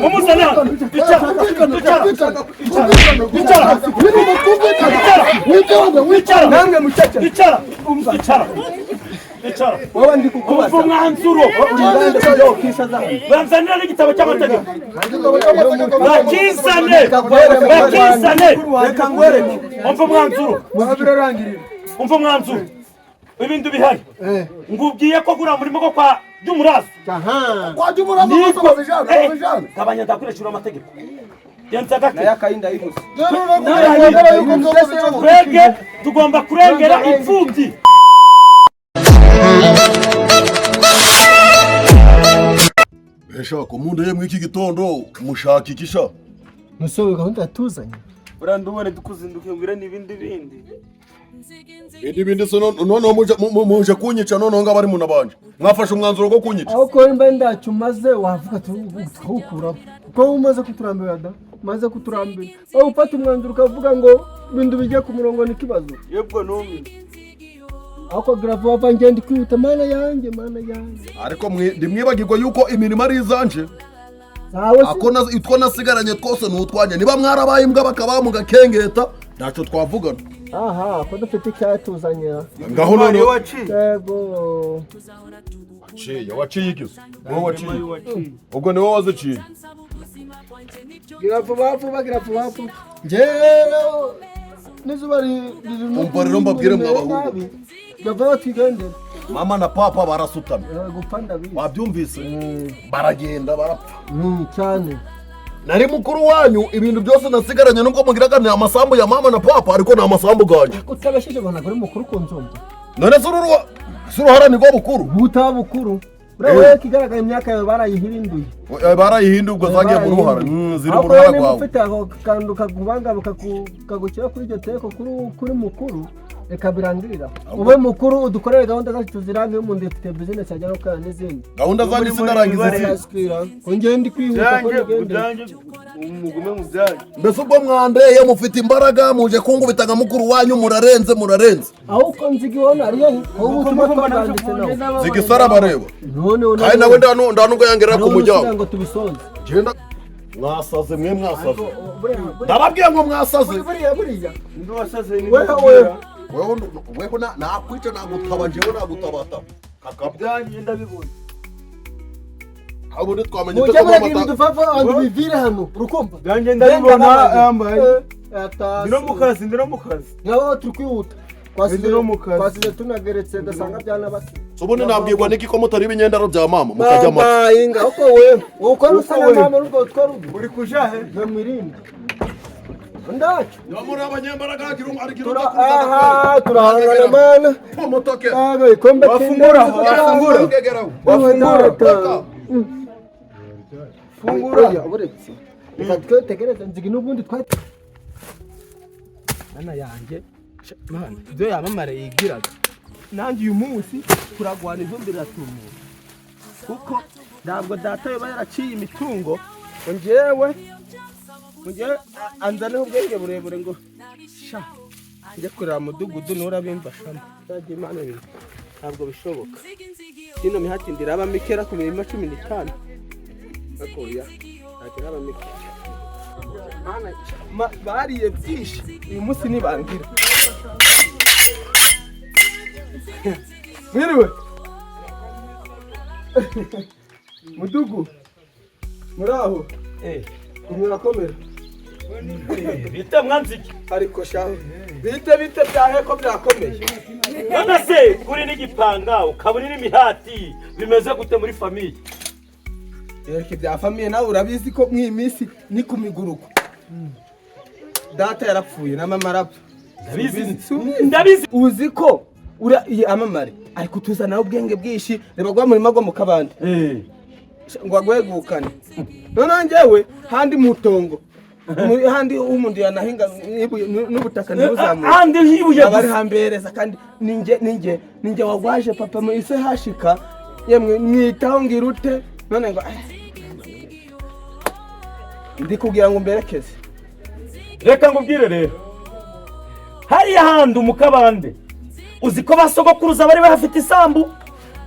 Mumuzana. Icara, icara, icara, icara. Namwe mucaca. Icara, icara, icara. Wowe ndi kukubaza. Umva umwanzuro. Urindande kujya ukishaza hano. Banzanira n'igitabo cy'amategeko. Bakizane, bakizane. Reka ngwereke. Umva umwanzuro. Birarangirira. Umva umwanzuro. Ibintu bihari. Ngubwiye ko gura murimo go kwa Jumurazo. Kwa Eh, Gabanya ndakureshura amategeko. Genza gake. Naye akayinda yihuse. Twebwe tugomba kurengera imfubyi. Esha ko mundu ye mw'iki gitondo mushaka iki sha? Musore, gahunda yatuzanye. Buriya ndubone dukuzinduke ngwire n'ibindi bindi. Ibindi bindi se noneho muje kunyica, noneho ngabo ari munabanje mwafashe umwanzuro wo kunyica. Aho ko mba ndacyo umaze wavuga tukawukuraho, kuko wowe umaze kuturambira da, umaze kuturambira. Aho ufata umwanzuro ukavuga ngo ibintu bijye ku murongo ni ikibazo. Yebwo numi. Aho kugira vuba vuba ngenda kwihuta, mana yanjye, mana yanjye. Ariko ndimwibagirwa yuko imirimo ari izanje. Zawe si Ako utwo nasigaranye twose ni utwanjye. Niba mwarabaye imbwa bakaba mugakengeta, ntacyo twavugana. Aha ko dufite icyatuzanye. Ngaho noneho. Waciye. Yego. Waciye, waciye iki se? Wowe waciye, ubwo ni wowe waziciye. Gira vuba vuba, gira vuba vuba, njyewe n'izuba riri no Umva rero mbabwire mwa bahungu. nabi. Gira vuba twigendere. Mama na papa barasutamye. Gupfa ndabizi. Wabyumvise, baragenda barapfa. Cyane. Nari mukuru wanyu, ibintu byose nasigaranye, nubwo mugiraga ni amasambu ya mama na papa, ariko ni amasambu ganjye. Utabashije ngo ntabwo uri mukuru ku nzumva. None se se uruhara ni rwo bukuru? Butaba bukuru buriya. Wowe ikigaragara imyaka yawe barayihirinduye. Barayihinduye, ubwo zagiye mu ruhara. Ziri mu Ahubwo ruhara wowe niba rwawe. ufite ako kantu kakubangama kagushyira kuri iryo teko kuri mukuru, reka birangirira ube mukuru, udukorere gahunda zacu tuzirange. Umuntu ufite bizinesi ajya no gukora n'izindi. Gahunda zanjye sinarangiza izi. Ziraswira ko ngenda kwihuta ko Byanjye nigende. byanjye mugume mu byanyu. Mbese ubwo mwandeye mufite imbaraga, muje kungubita nka mukuru wanyu, murarenze, murarenze. Aho uko nziga ibona ari hehe wowe ubutumwa twabwanditse nawe? Zigisara bareba. None Kandi nawe nta nubwo yangerera ku muryango. ngo tubisoze. Genda, mwasaze mwe, mwasaze. Buriya Ndababwiye ngo mwasaze. buriya buriya. Ndi wasaze ni. Wewe wewe. Wewe wewe nakwica, nagutaba njyewe, nagutabata kakabwa. Byanjye ndabibona. Ubundi twamenye Mujye icyo muragira amata. ibintu vava abantu bivire hano urukumva. Byanjye ndabibona yambaye. Ndi no mu kazi, ndi no mu kazi. Nabo turi kwihuta. Ndi no mu kazi. Twasize tunageretse ndasanga byanabase. Ubundi nabwirwa n'iki ko mutari ibinyendaro bya mama mukajya amata? Mama inga uko wewe uko rusa na wewe. mama urwo twarugo. Uri kuja he? Nkamwirinda ndacu. Niba muri abanyembaraga hagira Tura aha turahangana mana. Pomotoke. Yego ikombe. Wafungura, wafungura. Wafungura. Fungura. Uretse reka twetegereze nzigi n'ubundi twari. Mana yanjye, mana ibyo yamamare yigiraga nanjye uyu munsi turagwana ivumbi riratumuka, kuko ntabwo data yoba yaraciye imitungo ngo njyewe anzaneho ubwenge burebure ngo sha njye kureba mudugudu nturabimfashamo nzajya imana ibintu ntabwo bishoboka. Ino mihati ndiraba mikera ku mirima 15, ariko oya, ntabwo iraba mikera. Mana, bariye byinshi uyu munsi nibangira. Mwiriwe mudugu, muraho? Murakomera? Bite mwanziki? Ariko shaho bite bite byahe ko byakomeye? None se kuri n'igipanga ukaba uri n'imihati, bimeze gute muri famille? Reka ibya famille, nawe urabizi ko mw'iyi minsi ni ku miguruko. Data yarapfuye na mama arapfa. Ndabizi. Subizi. Ndabizi. Uzi ko ura iyi amamare ari kutuzanaho ubwenge bwinshi, reba gwa murima gwo mu kabande ngo agwegukane. Noneho njyewe handi mu tongo muri handi umuntu yanahinga n'ubutaka ntibuzamuke. Handi hibuye Aba ari gusa. hambereza kandi ninjye wagwaje papa mu ise hashika yemwe mwitaho ngirute none ngo ndi kugira ngo mberekeze. Reka ngubwire rero, hariya handi mu kabande, uzi ko ba sogokuruza bari bahafite isambu?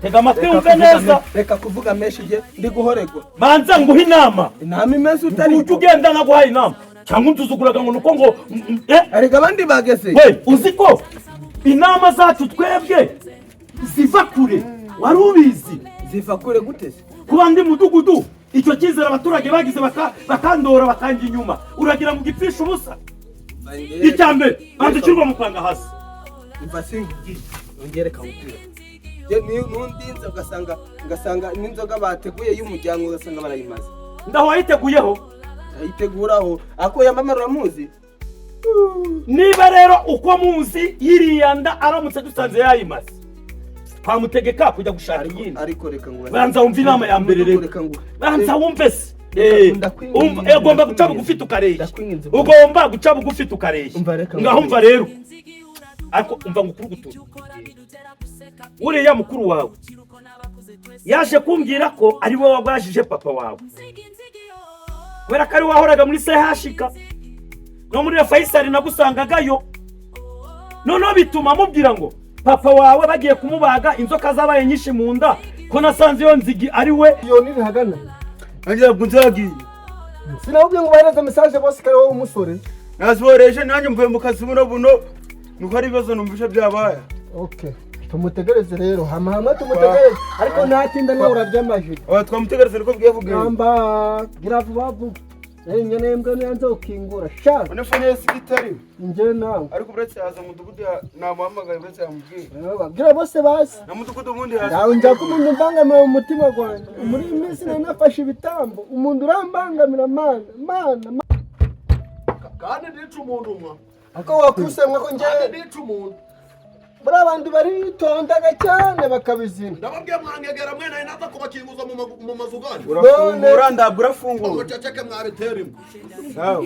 Tega amatwi wumve neza. Reka kuvuga menshi, je ndi guhoregwa. Banza nguhe inama. Inama imeze utari Ujya ugenda naguhaye inama cyangwa unsuzuguraga ngo nuko ngo ariko abandi bageze. We, uzi ko inama zacu twebwe ziva kure, wari ubizi? Ziva kure gute se? Kuba ndi mudugudu, icyo cyizere abaturage bagize bakandora bakanja inyuma, uragira ngo ugipfishe ubusa? Icya mbere, banza ushyirwa mu kwanga hasi. Umva, sinkubwiye, ongere kawubwira. Je ni nundinze ugasanga n'inzoga bateguye y'umuryango ugasanga barayimaze. Ndaho wayiteguyeho? Ayiteguraho ako yamamara, uramuzi. Niba rero uko muzi yiriya nda, aramutse dusanze yayimaze, twamutegeka kujya gushaka iyindi. Ariko reka ngo Banza wumve inama ya mbere rero. Reka ngo Banza wumve se. Ndakwinginze, Umva, ugomba guca bugufi tukareshya. Ndakwinginze. Ugomba guca bugufi tukareshya. Umva, reka Ngaho umva rero, ariko umva ngo ukuri gutura, uriya mukuru wawe yaje kumbwira ko ari wowe wagwajije papa wawe, kubera ko ari we wahoraga muri sehashika no muri Fayisali nagusangagayo. Noneho bituma amubwira ngo papa wawe bagiye kumubaga, inzoka zabaye nyinshi mu nda, ko nasanze iyo nzigi ari we. Iyo nirihagana. Nanjye ntabwo nzagiye. Sinababwiye ngo bahereze message bose kare, wowe umusore? Naziboreje, nanjye mvuye mu kazi buno buno, nuko hari ibibazo numvishe byabaye. Okay, tumutegereze rero, hama hamwe tumutegereze, ariko ntatinda nawe urarya amajiri. Aba twamutegereze niko bwiye kugenda. Namba gira vuba vuba. Nyene mbwa niyanze ukingura sha. Une fone yesi itari. Nje nawe. Ariko uretse yaza mudugudu namuhamagaye, uretse yamubwiye. Babwira bose bazi. Na mudugudu ubundi yaza. Ndawe njya ko umuntu umbangamira mu mutima gwanjye. Muri iyi minsi nari nafashe ibitambo, umuntu urambangamira, mana mana mana. Kandi nica umuntu mwa. Ako wakusemwa ko nje Kandi nica umuntu. Muri abantu baritondaga cyane bakabizina. Ndababwiye mwangegera mwe, nari naza kubakinguza mu mazu ganyu. Urafungura, ndabwo urafungura. Muceceke mwabitera imwe. Sawa.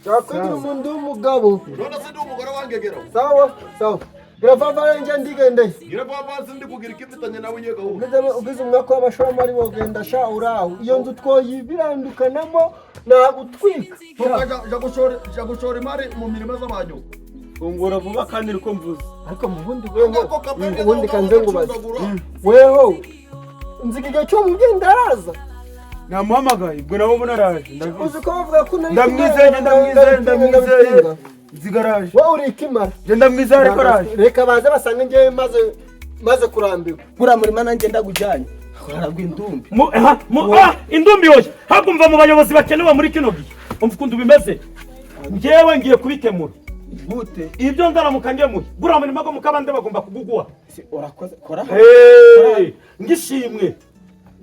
Cyakwigira umuntu w'umugabo. None se ndi umugore wangegera? Sawa sawa, biravava, nje ndigendeye. Ngira vuba, sindi kugira ikifitanye nawe iye gahunda. Ugize umwaka w'abashoramari wogenda sha, uraho iyo nzu twoyibirandukanamo nagutwika. Ja gushora imari mu mirima z'abanyu. Fungura vuba kandi niko mvuze. Ariko mu bundi weho, Ako kamwe ubundi kanze ngubaze. gacundagura. Weho nziga icyo mugenda araza. Namuhamagaye ubwo nabo mbona araje, ndabizi. Uzi ko bavuga ko nari Ndamwizeye, ndamwizeye, ndamwizeye. Nzigaraje. Wowe uri ikimara. Njye ndamwizeye ariko araje. Reka baze basange njyewe maze kurambirwa. Buriya murima nanjye ndagujyanye, haragwa indumbi. Indumbi yoye, hakumva mu bayobozi bakenewe muri kino gihe. Umva ukuntu bimeze, njyewe ngiye kubikemura. Gute? Ibyo ndaramuka ngemuye, buriya murima go mukabande bagomba kuguguha. Si, urakoze, kora. Hey, ngishimwe.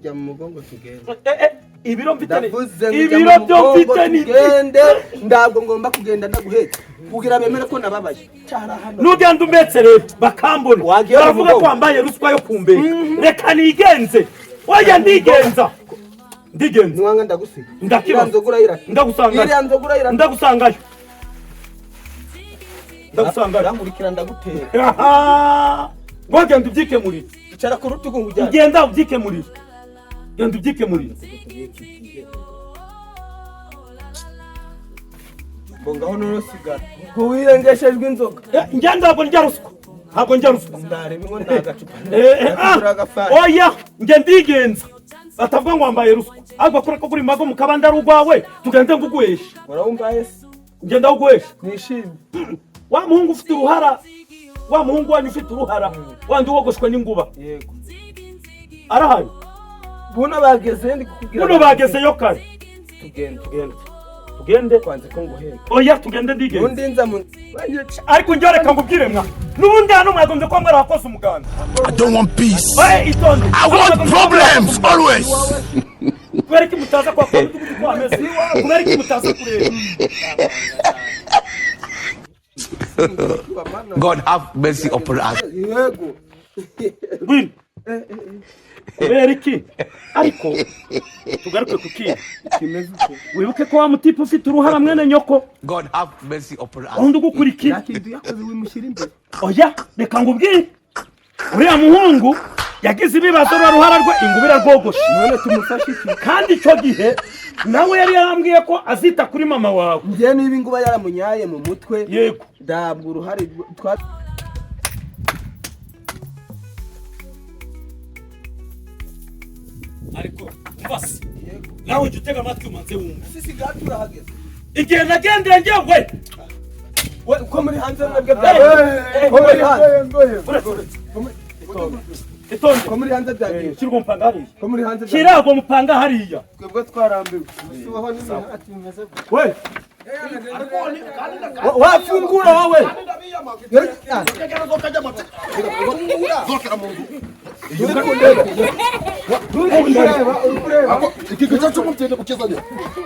Jya mu mugongo tugende. Ibiro mfite ni Ndavuze ngo jya ibiro mu byo mugongo mfite ni tugende. Ntabwo ngomba kugenda ndaguhetse kugira bemere ko nababaye cyara hano. Nugenda umbetse rero bakambona, Wagiye mu baravuga ko mugongo. wambaye ruswa yo kumbeka. Reka nigenze, oya, ndigenza, ndigenza. Niwanga ndagusiga. Ndakibaza. Iriya nzoga urayirata. Ndagusangayo. Iriya nzoga urayirata. Ndagusangayo, ndagusangayo. Urankurikira ndagutera. Aha! Ngo genda ubyikemurire. Icara ku rutugu ngujyane. Genda ubyikemurire, genda ubyikemurire. Ngo ngaho noneho sigara ngo wirengeshejwe inzoga. Njye ntabwo ndya ruswa, ntabwo ndya ruswa. Ndareba ngo nta gacupa. Ah, agafanta. Oya, njye ndigenza, batavuga ngo wambaye ruswa, ahubwo kuri ko kuri mago mu kabande ari urwawe, tugende nguguhesha. Urabumva ese? Njye ndawuguhesha. Nishimye. Wa muhungu ufite uruhara, wa muhungu wanyu ufite uruhara, wandi wogoshwe n'inguba. Yego. Arahari? Buno bageze, ndi kukubwira. Buno bagezeyo kare. Tugende. Tugende, tugende. Kwanze ko nguheka. Oya, tugende, ndigenza. Undi nza mu Ariko njye reka ngubwire mwa, n'ubundi hano mwagombye kuba mwarahakoze umuganda. I don't want peace. Oye, itonde. I want problems always. Kubera ko mutaza kwa kwa mudugudu ko hameze, kubera ko mutaza kureba. God have mercy upon us. Yego. Ngwino. Kubera iki? Ariko tugaruke ku kintu. Kimeze uko. Wibuke ko wa mutipe ufite uruhara, mwene nyoko, God have mercy upon us. undi ugukurikira. Nta yakoze wimushyira imbere. Oya, reka ngubwire, uriya muhungu yagize ibibazo, rwa ruhara rwe ingubu irarwogoshe. None tumufashe iki? Kandi icyo gihe nawe yari yarambwiye ko azita kuri mama wawe. Njye niba inguba yaramunyaye mu mutwe, Yego. ntabwo uruhare twa Ariko umva se, nawe ujya utega amatwi umanze wumva. Sisi gato urahageze. Igihe nagendeye njyewe. We uko muri hanze mwebwe byagiye. Ko muri hanze. Uretse, uretse. Itonde. Ko muri hanze byagiye. Shyira uwo mupanga hariya. Ko muri hanze byagiye. Shyira uwo mupanga hariya. Twebwe twarambiwe. Ubaho n'imihati bimeze gutya. We. Wafungura wowe. Uri kureba, uri kureba. Iki gice cy'umutende kukizanye.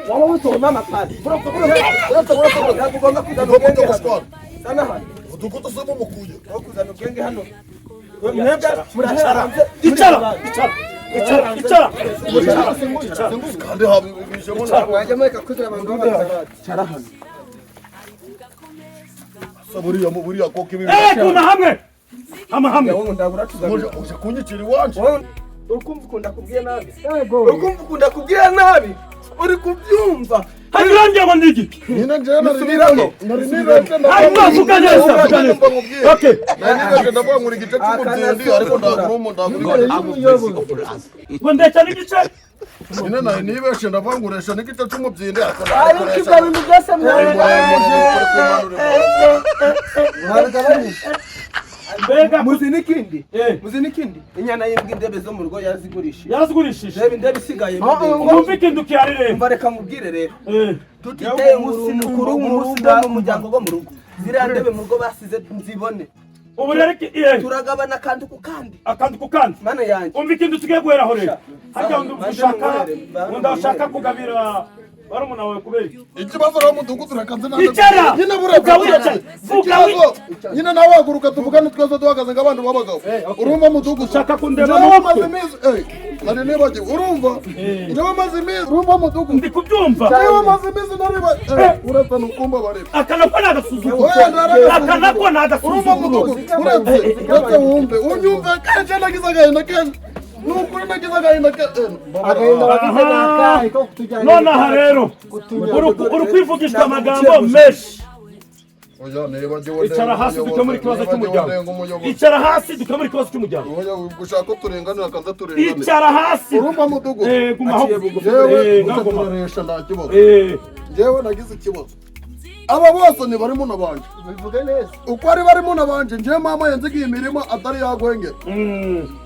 Wowe usoma amapasi. Ntabwo ugomba kuzana ubwenge hano. Sana hano. Udukuta se mumukuye. Wowe kuzana ubwenge hano. Mwebwe murahera hanze. Icara, icara, icara, icara. Icara. Kandi habijemo na. Mwajya mureka kuzira abantu b'abatarati. Cara hano. Buriya buriya koko ibi. Eh, guma hamwe. Hama hamwe. Wowe ndabura tuzana. Uje kunyicira iwanje. Wowe urikumva ukunda kubwira nabi. Yego. Urikumva ukunda kubwira nabi. Uri kubyumva. Hanyura ngo ndigi. Nyine njyewe nari Nisubiramo. nari nirebye Hanyuma vuga neza, vuga neza. Okay. Nari nirebye ndavuga ngo igice cy'umutende ariko ndagura ndagura. God have mercy upon us. Ngo ndetse n'igice. Nyine nari nibeshe ndavuga ngo uresha n'igice cy'umubyindi ariko Ariko ibyo bintu byose mwabigabanyije. Mbega Muzi n'ikindi. Eh. Muzi n'ikindi. Inyana y'imbwa indebe zo mu rugo yarazigurishije. Yarazigurishije. Reba indebe isigaye. Wumva ikintu kihari rero. Umva reka mubwire rero. Eh. Tutiteye ngo mukuru mu rugo mu muryango wo mu rugo. Ziriya ndebe mu rugo basize nzibone. Ubu rero Turagabana akantu ku kandi. Akantu ku kandi. Mana yanjye. Umva ikintu tugiye guheraho rero. Harya ushaka ndashaka kugabira barumuna wawe kubera iki? Ikibazo rero mudugudu reka nze nanjye. Icara! Nyine buretse. Vuga wicaye. Vuga Ikibazo nyine nawe haguruka tuvugane twese duhagaze nk'abantu b'abagabo. Urumva mudugudu. Ushaka kundeba Njyewe mu maze mutwe. iminsi nari nibagiwe urumva. Njyewe maze iminsi urumva mudugudu. Ndi kubyumva. Njyewe maze iminsi nareba uretse nukumva bareba. Aka nako ni agasuzuguro. Oya, nari Aka nako ni Urumva agasuzuguro. mudugudu uretse uretse wumve unyumve kenshi nagize agahinda kenshi. Nukuri nagize agahinda kenshi. Agahinda wagize ni akahe ko kutujyana. None aha rero uri kwivugishwa amagambo menshi. Oya nibagiwe. Icara hasi dukemure ikibazo cy'umuryango. Icara hasi dukemure ikibazo cy'umuryango. Oya gushaka ko turenganira kaza turenganira. Icara hasi. Urumva mudugudu. Guma aho. Jewe Ngaho guma. turaresha nta kibazo. Eh. Jewe nagize ikibazo. Aba bose ni barimo nabanje. Bivuge neza. Uko ari barimo nabanje nje mama yanzigiye imirima atari yagwengera.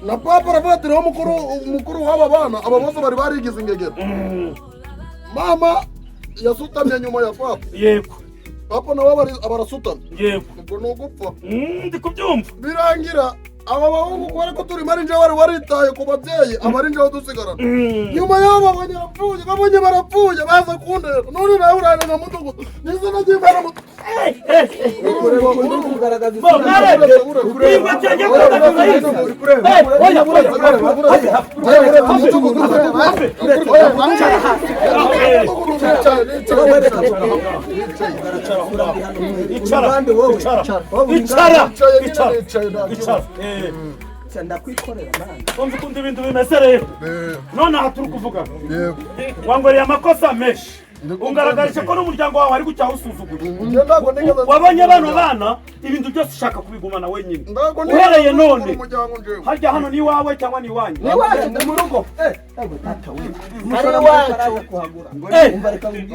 Na papa aravuga ati rero mukuru mukuru w'aba bana aba bose bari barigize ingegera. Mama yasutamye nyuma ya papa. Yego. Papa nawe abarasutamye. Yego. Ubwo ni ugupfa. Ndi kubyumva. Birangira aba bahungu kubera ko turi mari nje wari waritaye ku babyeyi abari nje dusigarana. Nyuma y'abo babonye barapfuye babonye barapfuye baza kundera none nawe urane na mudugudu nizo nagiye mbana mudugudu. Uri kugaragaza Bo mwarebye. Ingwe cyanjye kugaragaza yize. Oya oya. Icara. Icara. Icara. Icara. Icara. Ndakwikorera mana. Umva ukuntu ibintu bimeze rero. None aha turi kuvuga. Wangoreye amakosa menshi. Ungaragarisha ko n'umuryango wawe ari gucyaho usuzuguye. Wabonye bano bana ibintu byose ushaka kubigumana wenyine. Uhereye none. Harya hano ni iwawe cyangwa ni iwanyu? Ni iwacu ni mu rugo. Tata we. Ari iwacu.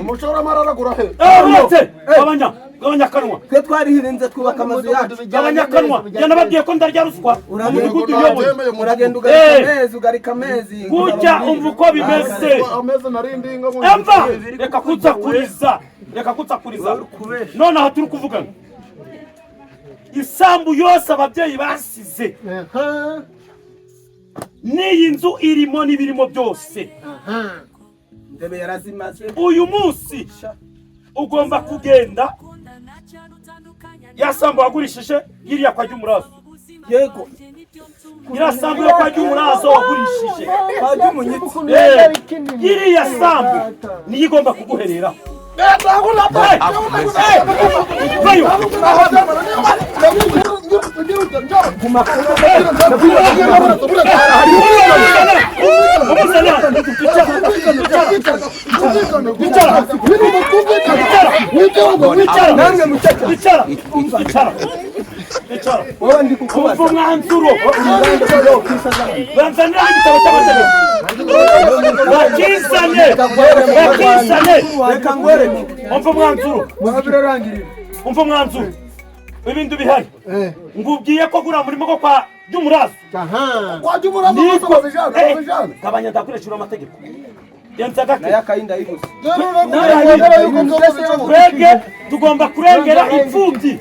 Umushoramari aragura he? Uretse gabanya gabanya akanwa. Twe twarihirinze twubaka amazu yacu. Gabanya akanwa. Yanababwiye ko ndarya ruswa. Umudugudu uyoboye. Uragenda ugarika amezi ugarika amezi. Kujya umva uko bimeze. Amezi narindi inga mu. Emva reka kutsakuriza. Reka kutsakuriza. None aha turi kuvugana. Isambu yose ababyeyi basize. N'iyi nzu irimo n'ibirimo byose. Ndebe yarazimaze. Uyu munsi ugomba kugenda yasambu wagurishije yiriya kwa Jumurazo. Yego. Iriya sambu yo kwa Jumurazo wagurishije. Kwa Jumunyitsi. Iriya sambu niyo igomba kuguherera. Vayo. Umva umwanzuro. Banzanira igitabo cy'amategeko. Bakizane, bakizane. Reka ngwereke. Umva umwanzuro. Birarangirira. Umva umwanzuro, ibintu bihari, ngubwiye ko gura murimo go kwa Jumurazo. Aha. Kwa Jumurazo bose bazijana, bazijana. Gabanya, ndakoresha amategeko, genza gake. Nayo akayinda yihuse. Rero nakubwira yuko byose bicaho. Twebwe tugomba kurengera imfubyi.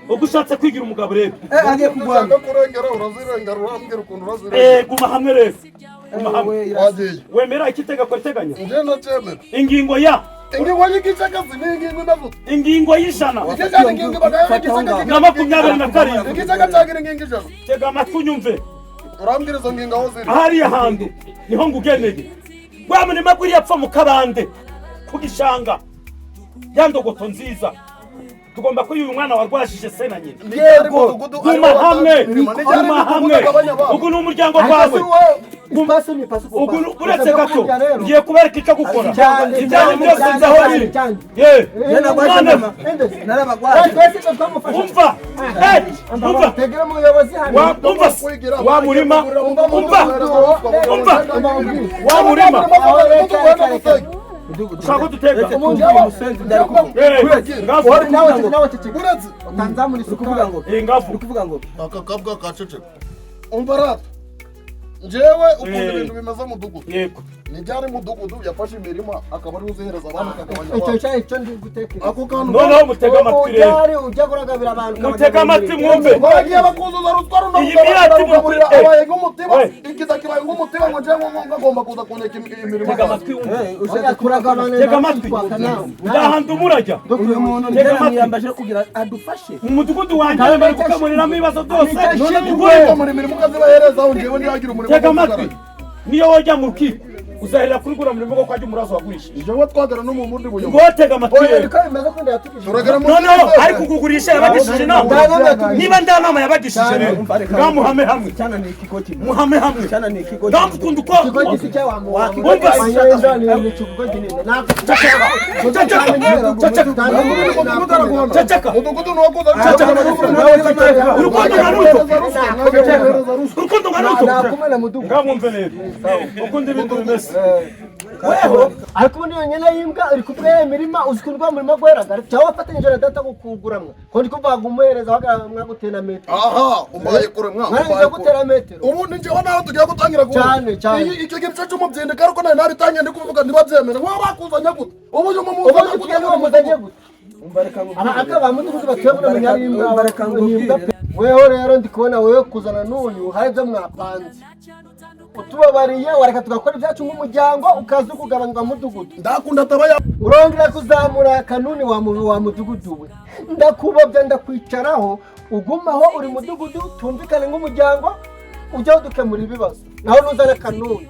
Ubwo ushatse kwigira umugabo rero. Agiye kurwana. Ushaka kurengera urazirengera, urambwira ukuntu urazirengera. Guma hamwe rero, guma hamwe. Wagiye. Wemera icyo itegeko riteganya? Njye ndacyemera. Ingingo ya Ingingo y'igice ni ingingo imeze. Ingingo y'100 Igice ni ingingo ibagaye igice. Na 27. Igice cyagira ingingo 100. Tega amatwi unyumve. Urambwira izo ngingo aho ziri. Hariya hantu niho ngugeneye wa murima gwiriya pfa mu kabande ku gishanga ya ndogoto nziza. Tugomba ko uyu mwana warwajije se na nyina. Yego. Guma hamwe, guma hamwe. Ugu ni umuryango wawe. Ipasu ni ipasu. Ugu uretse gato, ngiye kubereka icyo gukora. Cyane, Ibyanyu cyane, byose cyane, nzi aho cyane, biri. cyane. Ye Narabagwaje. mwana. Narabagwaje. Twese twamufasha. Umva, umva. Tegera umuyobozi hano. Wa umva se, wa murima, umva, umva, wa murima ushaka ko dutega. Ngafu. Nawe nawe ceceka. Uretse. Utanzamura Ukuvuga isukari. ngo Ngafu. Ukuvuga ngo Aka kabwa kaceceka. Umva rata, njyewe ukuntu Eh. ibintu bimeze mudugudu, ni ryari mudugudu yafashe imirima akaba ariwe uzihereza abana, akagabanya Icyo abana? cyayi cyo ndi gutekereza. Ako kantu. Noneho mutege amatwi rero. Ujyari ujya kuragabira abantu. Mutege amatwi mwumve. Bagiye bakuzuza ruswa runo. Iyi mirati Rugaburira abaye nk'umutiba. Ikiza kibaye nk'umutiba ngo njyewe ngo ngomba kuza kuneka imirima. Tega amatwi wumve. Ushaka Kuragabana. Tega amatwi. Ndahantu murajya. Uyu muntu Tega amatwi. namwiyambaje kugira adufashe. Mu mudugudu wanjye bari gukemuriramo ibibazo byose. None Ubwo muguhita muri mirimo ukazibahereza, njyewe ntiyagira umurimo. Tega amatwi, niyo wajya mu rukiko uzahera kuri gura murimo ko kwajya umurazo wagurishije. Njyewe twagera no mu bundi buyobozi. Ngo tega amatwi Oya, rero. niko bimeze ko ndayatugije. Turagera mu Noneho ari kukugurisha yabagishije inama? Niba nda nama yabagishije rero, ngamuhame hamwe. Cyana ni ikigo kimwe. Muhame hamwe. Cyana ni ikigo. Ngamukunda uko. Ikigo gisi cya wa mu. Umva se. Wanyenda ni ikigo kinini. Ceceka, ceceka. Mudugudu araguhana. Ceceka. Mudugudu ni uwakuza. Ceceka. Urukundo nka ruto, urukundo nka ruto. Nakumwe na mudugudu. Ngamwumve rero ukundi ibintu bimeze. Ariko ubundi iyo nyana y'imbwa uri kuvuga ya mirima, uzi ukuntu rwa murima gweraga, cyangwa wafatanyije na data kuwuguramwa, ko ndi kuvuga ngo umuhereza mwagutera metero. Aha umbaye kure mwa. Mwarangiza Umbaye kure. gutera metero. Ubu ni njyewe nawe tugiye gutangira guhura. Cyane, cyane. Icyo gice cy'umubyindika, ariko nari nabitangiye ndi kuvuga ntibabyemere. Wowe bakuzanye gute? Ubu uyu Ubu mumuzanye tugiye gute? muzanye gute? Aka ba mudugudu batuye buno munyari y'imbwa n'imbwa pe. Weho rero ndi kubona wewe kuzana n'uyu hari ibyo mwapanze. Utubabariye wareka tugakora ibyacu nk'umuryango, ukaza ukugabanywa mudugudu. Ndakunda ataba ya. Urongera kuzamura kanuni wa muntu wa mudugudu we, ndakubobya, ndakwicaraho, ugumaho uri mudugudu, tumvikane nk'umuryango, ujyaho dukemura ibibazo. Naho nuzana kanuni,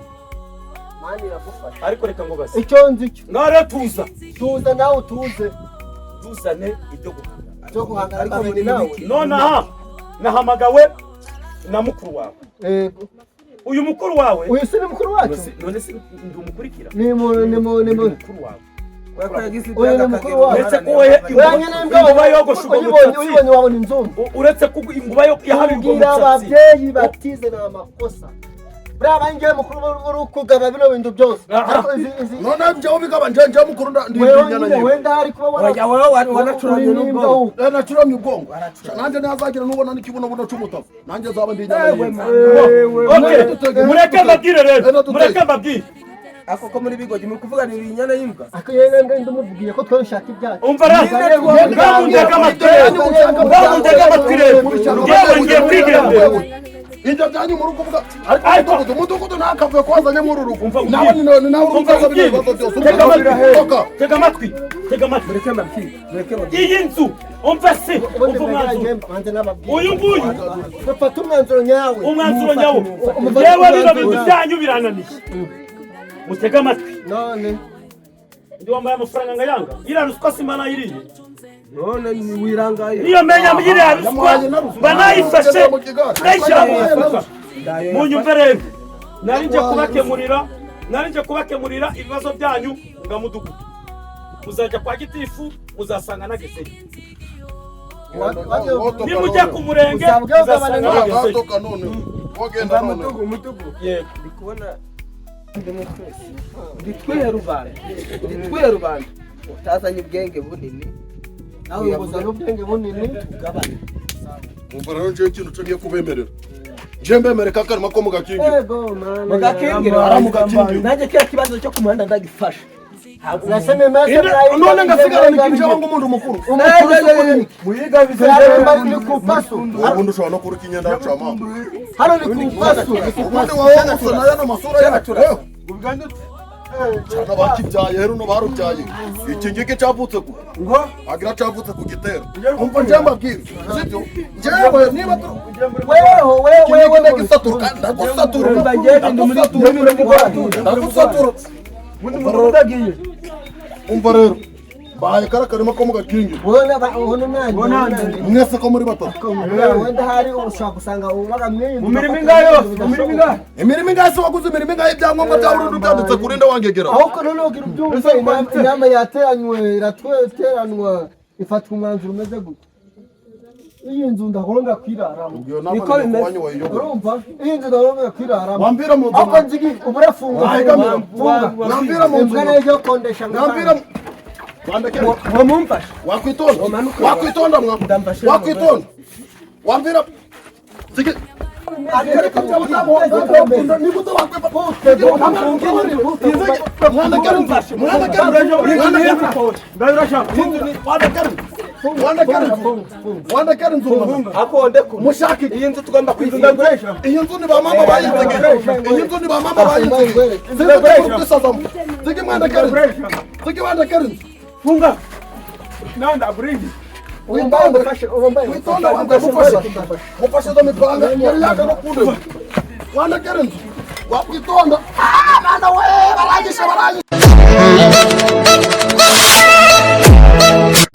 mani iragufasha. Ariko reka ngo base. Icyo nzi cyo. Ngaho rero tuza. Tuza nawe utuze. Tuzane ibyo guhangana. Byo guhangana Ariko muri nawe. biki? Nonaha nahamagawe na mukuru wawe. Yego. Uyu mukuru wawe. Uyu si ni mukuru wacu? None se ndi umukurikira? Ni mu ni mu ni Ndi mu mukuru wawe. Uyu ni mukuru wacu. Uretse ko we Oya, nyine imbwa inguba yogosha ubwo uyibonye musatsi. Uyibonye wabona inzumba. Uretse ko inguba yo yahabiye ubwo Kubwira musatsi. ababyeyi batize ni amakosa. Buriya bangiye mukuru uri kugaba bino bintu byose. Aha. Ariko izi izi None njyewe bikaba njye njye mukuru ndi wewe inyana nyine yiwe. wenda hari kuba Oya, wowe wanacuramye uri n'imbwa n'ubwonko. wowe. Eh, nacuramye ubwonko. Nanjye ntihazagira n'ubona n'ikibunobuno cy'umutavu, nanjye nzaba ndi inyana yiwe. Okay, mureke mbabwire rero, mureke mbabwire. Ako ko muri bigogi muri kuvuga ni inyana y'imbwa. Ako yewe mbwa ndumubwiye ko twabishaka ibyacu. Umva rero, ngaho amatwi rero, ngaho ntega amatwi rero, ngewe ngiye kwigendera. Ibyo byanyu muri kuvuga ariko Ariko- umudugudu, umudugudu ntakavuye ko wazanye muri uru rugo. Umva Nawe nkubwire. ni nawe uri Umva guteza bino nkubwire. bibazo byose. Tega amatwi. Toka. Tega amatwi, tega amatwi. Mureke mbabwire, mureke mbabwire. Iyi nzu, umva se, Ubundi umva umwanzuro. mbanze nababwire. Uyu nguyu. Dufate umwanzuro nyawe. Umwanzuro nyawo. Umufate Ngewe bino umwanzuro bintu nyawe. byanyu birananiye, mutege amatwi. None Ndi wambaye amafaranga ngayanga, iriya ruswa simba nayiriye. None wirangaye. Niyo menya iriya ruswa mba nayifashe nayishyira mu mufuka. Munyumve rero, nari nje kubakemurira ibibazo byanyu nga mudugudu. Muzajya kwa gitifu muzasanga nagezeyo, nimujya ku murenge Uzabwe muzasanga ugabana nagezeyo. Toka none wogenda none. Mutugu, mutugu. Yego. Ndi kubona Ndi twe rubanda, ndi twe rubanda. Utazanye ubwenge bunini. Nawe ngo uzane ubwenge bunini. Tugabane. Umva rero, njyewe ikintu cyo ngiye kubemerera, njyewe mbemerera akarima ko mu gakingi. Ego mana. Mugakingira. Ara mu gakingi. Nanjye kiriya kibazo cyo ku muhanda ndagifasha. Urase memese. None ngasigara nikinjeho nk'umuntu mukuru. Umukuru si munini. Turaremba ni ku pasu. Ubundi ushobora no kuruka imyenda yacu amama. Hano ni ku pasu, ni ku Ubundi pasu. wowe usa na yano masura yacu wewe cyane abakibyaye rero no barubyaye iki ngiki cyavutse ku ngo agira cyavutse ku gitero. Umva, njyewe mbabwire, sibyo? Njyewe niba tu Weho wewe. Iki ngiki Wewe. ndagisatura, ndagusatura, ndagusatura, ndagusatura. Umva rero, bahaye kara karima ko mu gakingi. Ubona ubona nanjye. Mwese ko muri batatu. Wenda hari ushobora gusanga ubaga mwinshi. Mu mirimo ingahe yose, mu mirimo ingahe? Imirimo ingahe se? Waguze imirimo ingahe? Ibyangombwa bya burundu byanditse kuri nde wangegera? Ahubwo noneho ugira ubyumve, inama yateranywe, iratweteranwa, ifatwa umwanzuro umeze gutya: iyi nzu ndagomba kwiraramo. Ubwo iyo nama Niko ni bimeze. kuwanyu wayiyoboye. Urumva, iyi nzu ndagomba kwiraramo. Wambira mu nzu. Ahubwo nzigi uburafunga. Wahegamira. Funga. Mwambira mu nzu. Imbwa nayo kondesha ngo Mwambira wandekere. Ngo mumfashe. Wakwitonda, wakwitonda mwa. Ndamfashe. Wakwitonda, wambira zigi ariko nigute wakwipa? Mwandekere, mwandekere, mwandekere, mwandekere, mwandekere inzu. Akonde ku Mushaki. Iyi nzu tugomba kuyizinga. Iyi nzu ni ba mama bayinzigiye, iyi nzu ni ba mama bayinzigiye. Sinzi kuri kwisazamo. Zigi, mwandekere, zigi, mwandekere inzu. Funga nanda buringi. Witonde, witonde, wanze mufashe, mufashe izo mipanga yari yaje no kundeba. Wandekere inzu, wakwitonda. Ah, mwana we, barangije, barangije.